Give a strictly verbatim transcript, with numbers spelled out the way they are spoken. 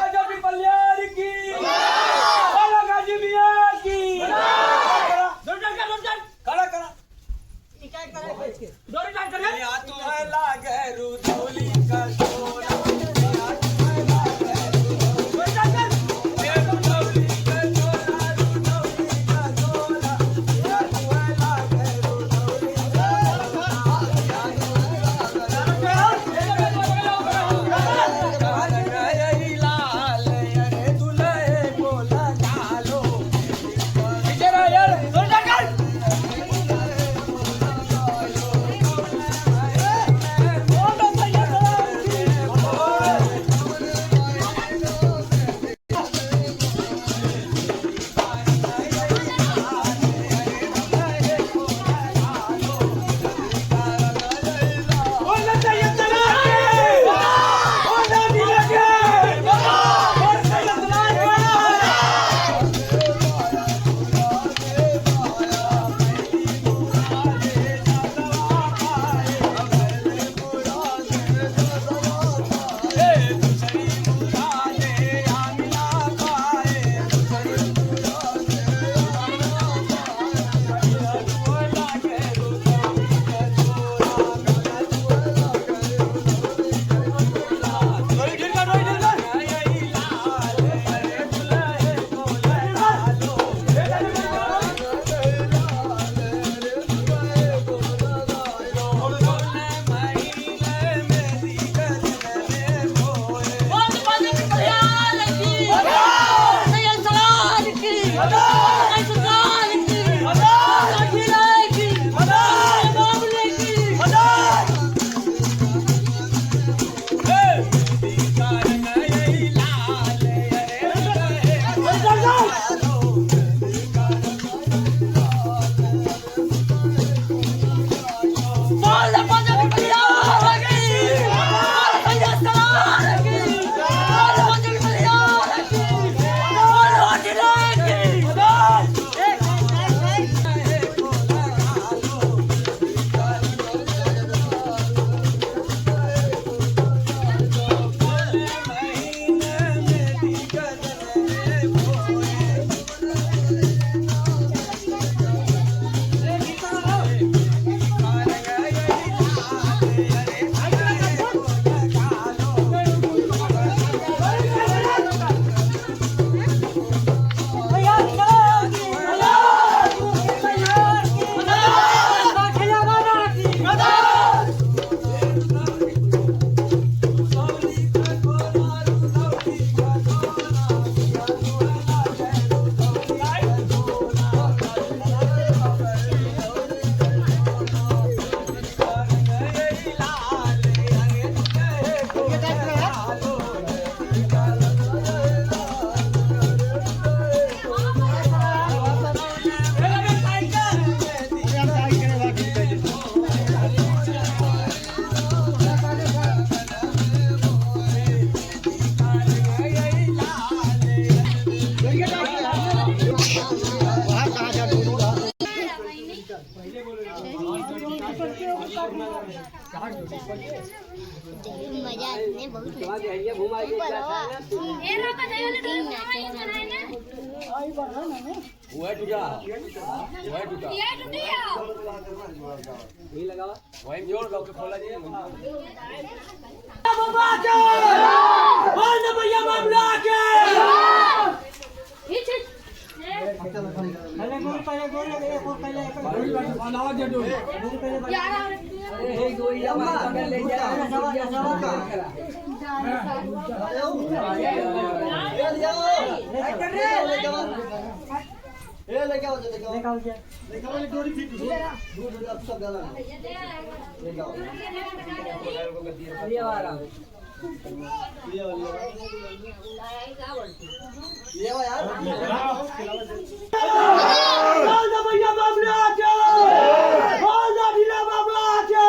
गजब पल्लियार की, बोलो गाजी मियाँ की। खड़ा, खड़ा। डोरी टाइट कर ले। या तो है लागे रुदौली का जोड़ा। मजा आने बहुत मजा। ए, रोका, जाइए, ले, डोरी घुमाए, घुमाए ना। वो है टूटा, वो है टूटा। ये टूटी है। वही लगावा, वही जोड़ दो, खोला जी। बोल दे भैया बाबला के। पहले गोल, पहले गोल लगे, एक और पहले, एक और। अरे, हे गोरिया, पकड़ ले जा। ए, लेके आओ, लेके आओ। लेके आओ, ये। लेके आओ, ये डोरी फिट है। दूर, दूर, अब सब गला है। लेके आओ। ये वाला। ये वाला। ये वाला यार। बोल दे भैया बाबला के। बोल दे भैया बाबला के।